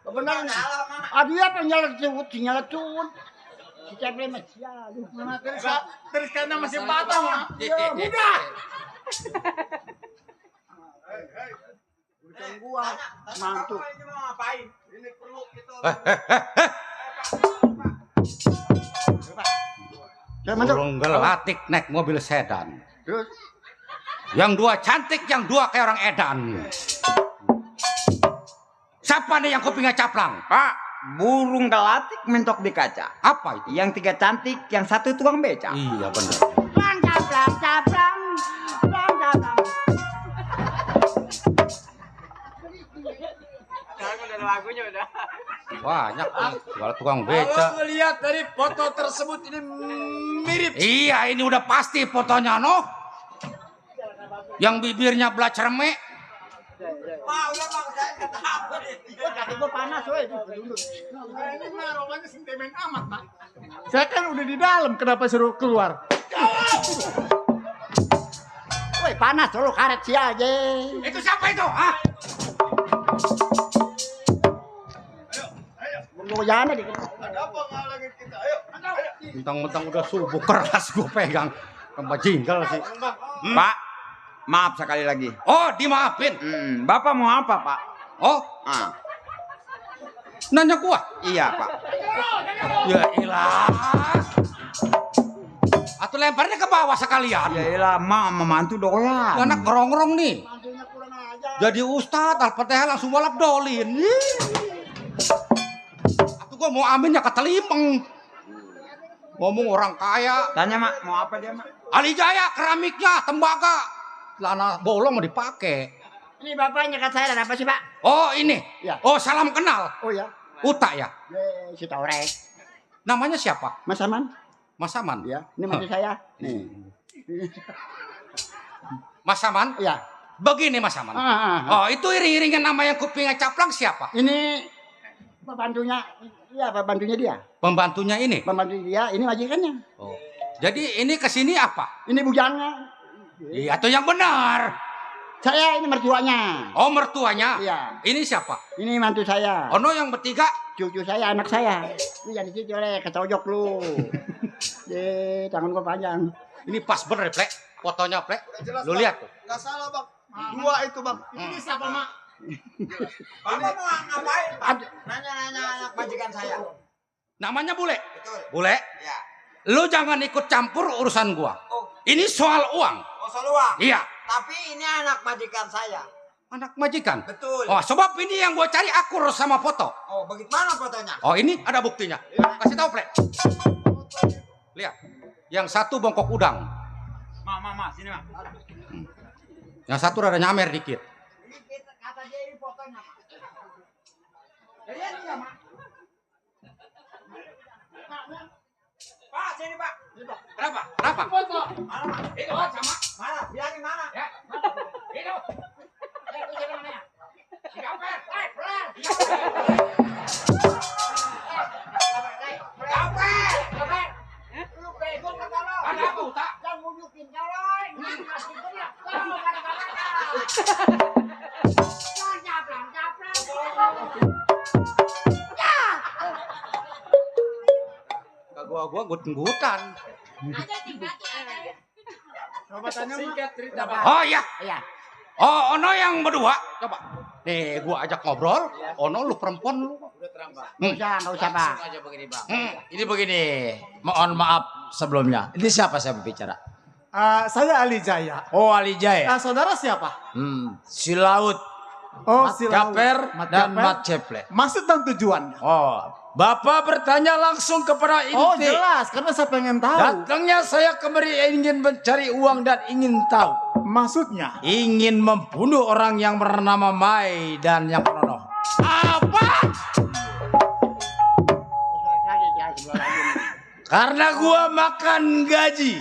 Kebenaran. Aduh ya penyalet-cut. Si Ceple masih aduh. Mana terus karena masih patah mah. Ya, mudah. Bukan gua mantu. Ini mau ngapain? Ini perlu kita. Burung gelatik naik mobil sedan. Terus Yang dua cantik, yang dua kayak orang edan. Siapa nih yang kupingnya caplang? Pak, burung gelatik mentok di kaca. Apa itu? Yang 3 cantik, yang 1 tukang beca. Iya benar. Plang caplang. Sekarang udah ada lagunya udah. Banyak nih, kalau tukang beca. Kalau melihat dari foto tersebut ini mirip. Iya, ini udah pasti fotonya, no. Yang bibirnya belah cermek. Mau ya bang, saya ketahuan. Kaki gua panas weh. Ini mah romanya sentimen amat pak. Saya kan udah di dalam, kenapa suruh keluar? Woi panas lu karet si aja. Itu siapa itu? Hah? Goyana dikit. Ada apa ngalangin kita? Ayo. Mentang-mentang udah subuh keras gue pegang. Tambah jinggal sih. Pak, maaf sekali lagi. Oh, dimaafin. Bapak mau apa, Pak? Oh, Ah, nanya gua. iya, Pak. Ya ilah. Atau lemparnya ke bawah sekalian. Ya iyalah, mak memantu doyan. Anak ngerongrong nih. Mantunya kurang aja. Jadi ustad, Al-Fatihah langsung balap dolin. Atau gua mau aminnya ketelipeng. Ngomong orang kaya. Tanya, Mak, mau apa dia, Mak? Ali Jaya keramiknya, tembaga. Celana bolong mau dipakai. Ini bapaknya kata saya ada apa sih pak? Oh ini. Ya. Oh salam kenal. Oh ya. Uta ya. Si Tore. Namanya siapa? Mas Aman. Mas Saman. Ya. Ini mantu saya. Nih. Mas Saman. Iya. Begini Mas Saman. Oh itu iring-iringan nama yang kupingnya caplang siapa? Ini pembantunya. Iya pembantunya dia. Pembantunya ini. Pembantu dia. Ini majikannya. Oh. Jadi ini kesini apa? Ini bujangnya. Iya atau yang benar? Saya ini mertuanya. Oh mertuanya. Iya. Ini siapa? Ini mantu saya. Ono yang bertiga. Cucu saya, anak saya. Ini jadi cucu oleh ketojok lu. Tangan gua panjang. Ini pas bener Plek. Fotonya Plek. Lu lihat tuh. Nggak salah bang. Dua itu bang. Ini siapa mak? Bapak mau ngapain pak? Nanya-nanya anak majikan saya. Namanya Bule. Betul. Bule. Ya. Lu jangan ikut campur urusan gua. Oh. Ini soal uang. Oh soal uang. Iya. Tapi ini anak majikan saya. Anak majikan. Betul. Oh, sebab ini yang gua cari akur sama foto. Oh bagaimana fotonya? Oh, ini ada buktinya. Kasih tahu, Plek. Lihat. Yang satu bongkok udang. Ma, sini mak. Yang satu rada nyamer dikit. Ini kata dia ini fotonya mak. Lihat ya mak. Pak, sini pak. Kenapa? Kenapa? Foto. Mana mak? Itu sama. Mana? Bilangin mana? Ya. Itu. Itu siapa namanya? Gaper. Pelan. Gaper. Lu bego kata lo. Ada apa, Uta? Jangan nunjukin kalau ini masih benar. Kamu kata-kata. Caplang. Gua gut-gutan. Coba tanya singkat cerita Pak. Oh iya. Iya. Oh, ono yang berdua. Coba. Nih, gua ajak ngobrol. Ono lu perempuan lu. Udah terang Pak. Nggak usah pak. Langsung aja begini Bang. Ini begini, mohon maaf sebelumnya. Ini siapa saya berbicara? Saya Ali Jaya. Oh Ali Jaya. Saudara siapa? Si Laut, Oh, Mat Gaper dan Mat Ceple. Maksud dan tujuannya? Oh, Bapak bertanya langsung kepada Oh, inti. jelas karena saya pengen tahu. Datangnya saya kemari ingin mencari uang dan ingin tahu. Maksudnya? Ingin membunuh orang yang bernama Mai dan yang Prono. Apa? Karena gua makan gaji.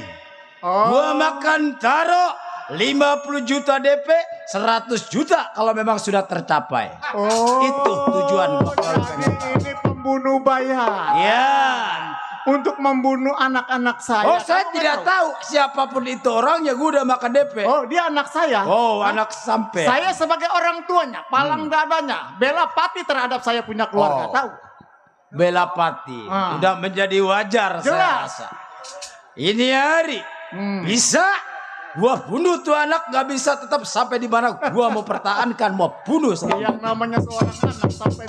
Gua makan taro 50 juta DP, 100 juta kalau memang sudah tercapai. Oh, Itu tujuan gua kalau jadi pengen tahu. ini pembunuh bayar. Ya, untuk membunuh anak-anak saya. Oh, saya Kamu tidak tahu siapapun itu orangnya. Gue udah makan DP. Oh, dia anak saya. Oh, anak sampai. Saya sebagai orang tuanya, palang dadanya, bela pati terhadap saya punya keluarga. Oh. Tahu? Bela Pati. Udah menjadi wajar saya Jelas. rasa. Ini hari bisa gua bunuh tuh anak, nggak bisa tetap sampai di mana gua mau pertahankan, mau bunuh saya. Yang namanya seorang anak sampai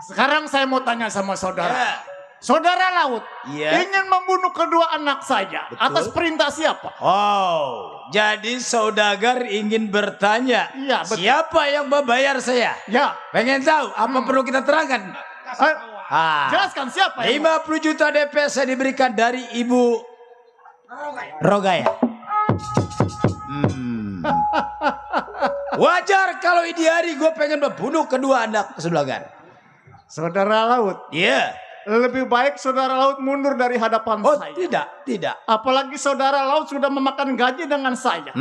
Sekarang saya mau tanya sama saudara. Ya. Saudara Laut Iya. ingin membunuh kedua anak saya. Betul. Atas perintah siapa? Oh, jadi saudagar ingin bertanya, Iya, betul. siapa yang membayar saya? Ya, Pengen tahu? Apa perlu kita terangkan? jelaskan siapa yang 50 juta DP saya diberikan dari Ibu Rogaya. Wajar kalau ini hari gue pengen membunuh kedua anak saudagar. Saudara Laut, Iya. lebih baik saudara Laut mundur dari hadapan Oh, saya. tidak. Apalagi saudara Laut sudah memakan gaji dengan saya.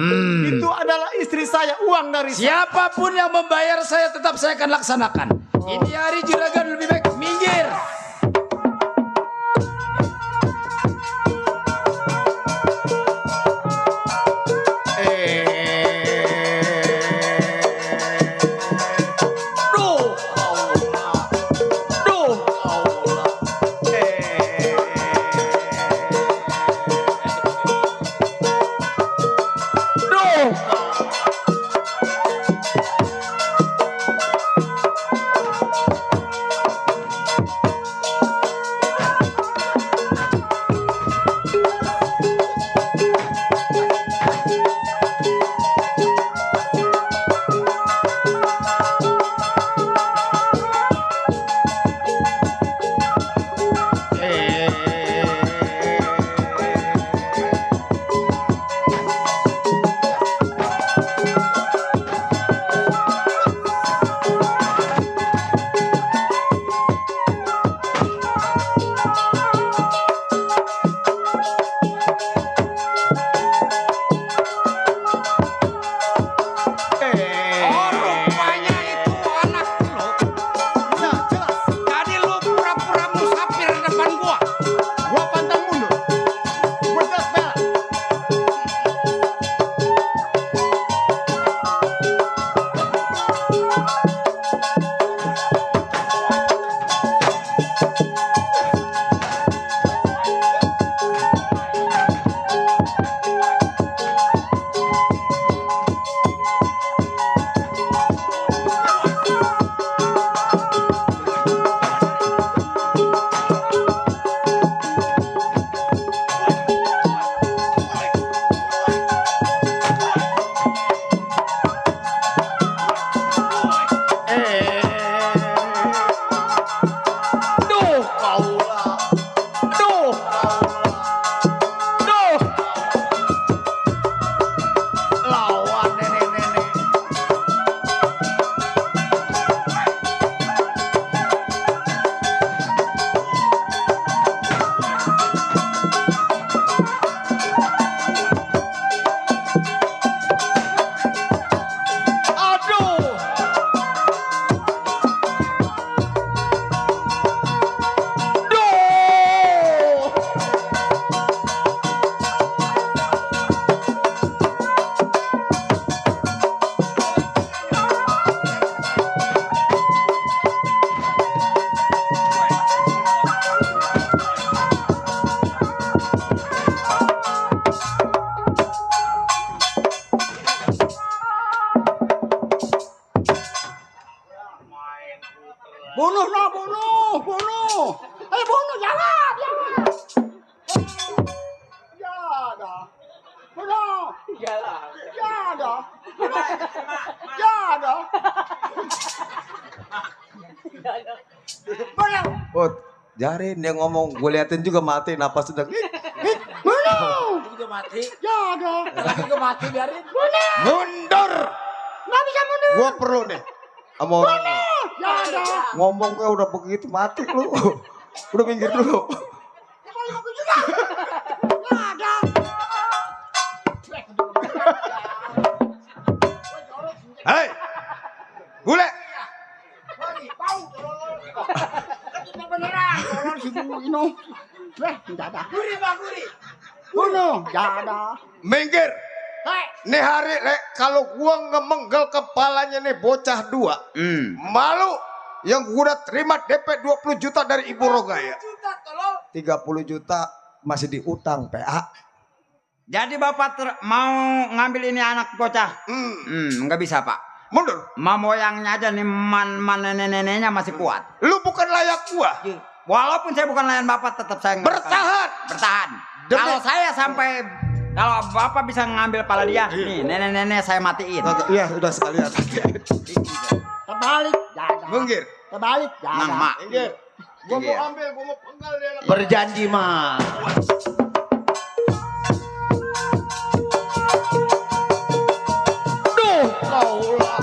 Itu adalah istri saya, uang dari saya. Siapapun yang membayar saya tetap saya akan laksanakan. Ini hari juragan lebih baik minggir. Bunuh, no, bunuh. Bunuh, jangan. Jangan. Bunuh. Jangan. Jangan. Bunuh. Oh, jarin dia ngomong, gue liatin juga mati, napas sudah. Bunuh. Juga mati. Jangan. Lagi juga mati biarin. Bunuh. Mundur. Nggak bisa mundur. Gue perlu nih. Sama orang ini. Jangan. Ngomong gue udah begitu mati lu. Udah minggir dulu. Jangan. Jadah. Guri Pak Guri. Bunuh, jadah. Minggir. Hei, Nih hari kalau gua ngemenggal kepalanya nih bocah 2. Malu yang gua udah terima DP 20 juta dari Ibu Rogaya. 30 juta masih diutang PA. Jadi bapak mau ngambil ini anak bocah? Nggak bisa pak. Mundur. Moyangnya aja nih man nenek-neneknya masih kuat. Lu bukan layak gua. Walaupun saya bukan layan bapak, tetap saya Bertahan. bertahan. Demi- Kalau saya sampai kalau bapak bisa ngambil pala dia, nih nenek-nenek saya matiin. Iya, udah sekalian. terbalik, jadah. Minggir. Terbalik, jadah. Nang mak. Minggir. Gua mau Minggir. ambil, gua mau penggal dia. Berjanji mah. Duh, kaulah.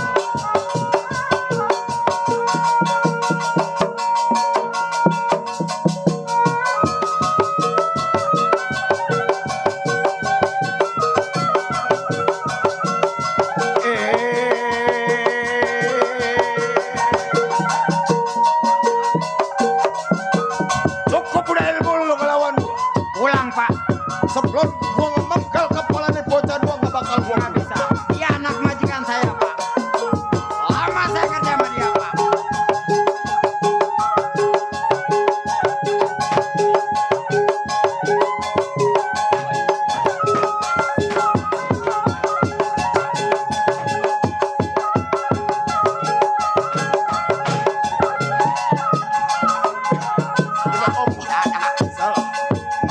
Cukup udah ilmu lu ngelawan gua. Pulang pak. Sebelum gua ngemenggal kepala nih bocah 2 gak bakal gua. Nggak bisa. Dia anak majikan saya pak. Lama saya kerja sama dia pak.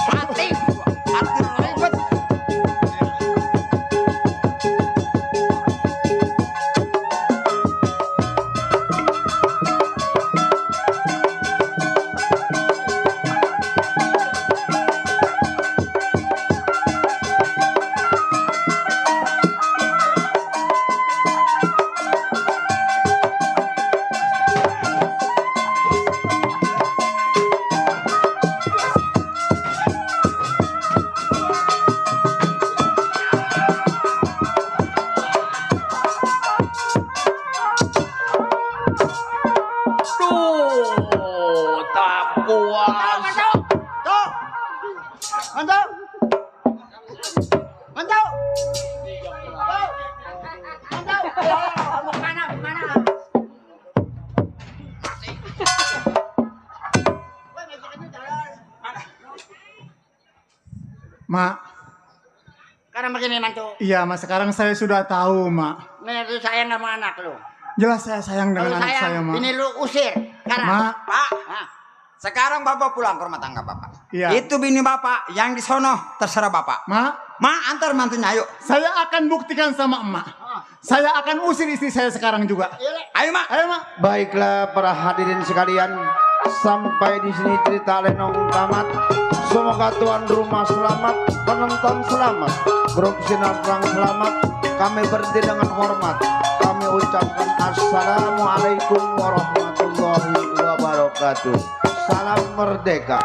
Mati gua. Atur ribet. Duh, tak puas. Tuh. Mantap. Mantap. Mantap. Mau mana? Mana? Mak, Karena begini mantu. iya mas, sekarang saya sudah tahu mak. Nih lu sayang sama anak lu. Jelas saya sayang Kalau dengan anak saya sayang, mak. ini lu usir. Karena Mak, Pak, Nah, sekarang bapak pulang ke rumah tangga bapak. Iya. Itu bini bapak yang di sono terserah bapak. mak, Ma antar mantunya ayo. saya akan buktikan sama emak. Saya akan usir istri saya sekarang juga. Ayo mak. Ayo mak. Baiklah para hadirin sekalian, sampai di sini cerita Lenong tamat. Semoga tuan rumah selamat, penonton selamat, grup sinetron selamat. Kami berhenti dengan hormat. Kami ucapkan assalamualaikum warahmatullahi wabarakatuh. Salam merdeka.